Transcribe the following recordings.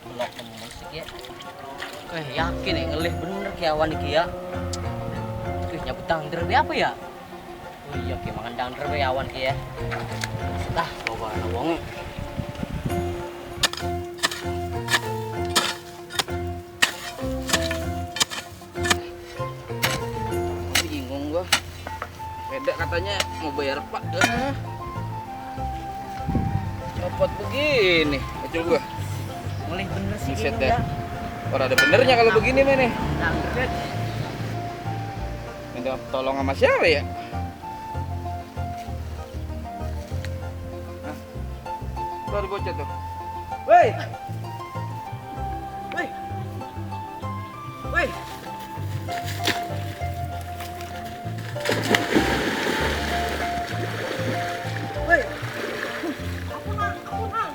Belok tembus ya. Yakin ya ngelih bener ki awan iki ya. Nyabut dangder be apa ya? Oh iya ki mangan dangder be awan ki ya. Tah bawa wong. Bingung gua. Beda katanya mau bayar Pak. Copot begini. Coba gua. Ngelih bener sih ini ya. Orang ada benernya kalau begini nih. Dangder. Minta tolong sama siapa ya? Nah, tuh ada bocah tuh. Woi! Woi! Woi! Woi! Ampun, Mang! Ampun, Mang!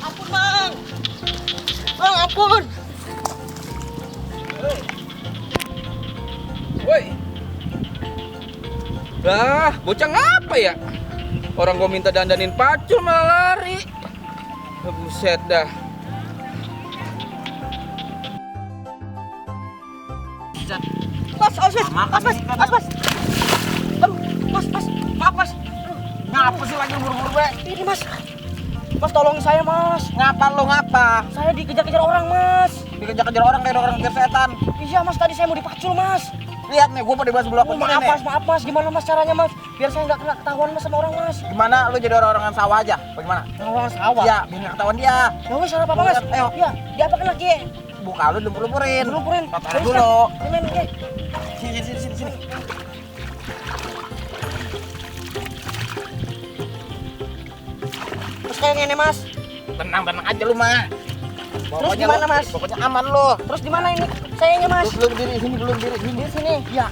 Ampun, Mang! Mang, ampun! Woi. Lah, bocah ngapa ya? Orang gua minta dandanin pacul malah lari. Buset dah. Mas, awas, Mas. Mas. Maaf, Mas. Ngapa sih lagi buru-buru, Be? Ini, Mas. Mas, tolongin saya, Mas. Ngapa? Saya dikejar-kejar orang, Mas. Dikejar-kejar orang kayak orang kejar setan. Iya, Mas. Tadi saya mau dipacul, Mas. Lihat nih, gua pada bahas belakang. Maaf, Mas. Gimana, Mas, caranya, Mas? Biar saya nggak kena ketahuan, Mas, sama orang, Mas. Gimana lu jadi orang-orangan sawah aja? Bagaimana? Orang sawah? Iya, biar nggak ketahuan dia. Ya wes, apa Mas? Ayo. Iya, dia apa kena, Ki? Buka lu lumpur-lumpurin. Lumpurin. Tahan dulu. Ini, Ki. Sini. Terus kayak gini, Mas. Tenang aja lu, mah. Terus gimana, Mas? Pokoknya aman lu. Terus di mana ini? Sayangnya, Mas. Belum diri sini. Di sini. Iya.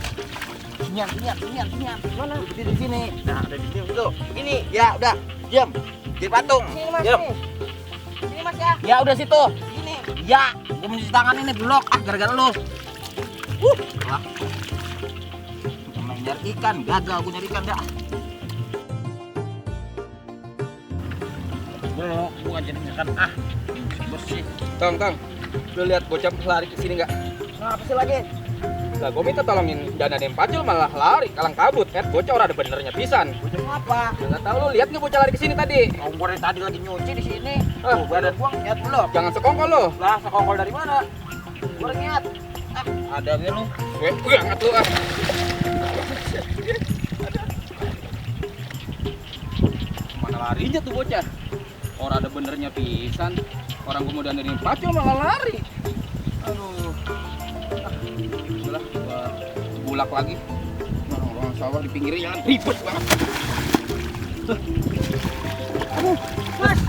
Sinian. Mana? Di sini. Nah, udah di sini tuh. Begini. Ya, udah. Diam. Jadi patung. Sini, Mas. Diam. Sini, Mas ya. Ya, udah situ. Sini. Ya, gua mencuci tangan ini blok gara-gara lu. Wah. Main nyari ikan, gagal gua nyari ikan dah. Bukan jadi ikan bersih. Tong. Lu lihat bocah lari ke sini enggak? Apa sih lagi? Lah gua minta tolongin dandanin pacul malah lari, kalang kabut. Bocah orang ada benernya pisan. Bocah apa? Enggak tahu lu lihat enggak bocah lari ke sini tadi? Oh, gua dari tadi lagi nyuci di sini. Tuh, Badan gua ngiat belum? Jangan sekongkol lu. Lah, sekongkol dari mana? Gua lagi ngiat. Ada nih lu. Gue angkat lu ah. Mana larinya tuh bocah? Orang ada benernya pisan. Orang gua mau dandanin pacul malah lari. Aduh. Udah, gua bulak lagi. Orang sawah di pinggir jalan ribet banget. Aduh, Mas.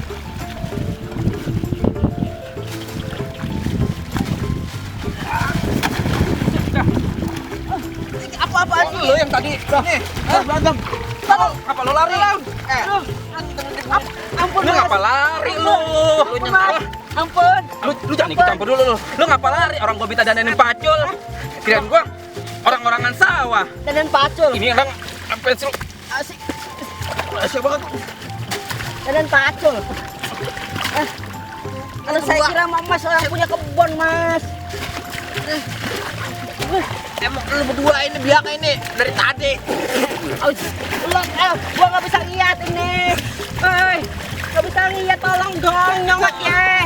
Apa-apaan sih lo yang tadi? Nih, berantem. Apa lo lari? Ampun, Lu ngapa lari lu? Ampun. Lu jangan ikut campur dulu lu. Lu ngapa lari? Orang gua minta dandanin pacul. Kirain gua orang-orangan sawah. Dan pacul. Ini orang apa sih? Asik. Asik banget. Dan pacul. Kalau saya kira Mas orang punya kebun, Mas. Emang lu berdua ini biang ini dari tadi. Gua nggak bisa lihat ini. Hei, nggak bisa lihat, tolong dong, nyongat ya.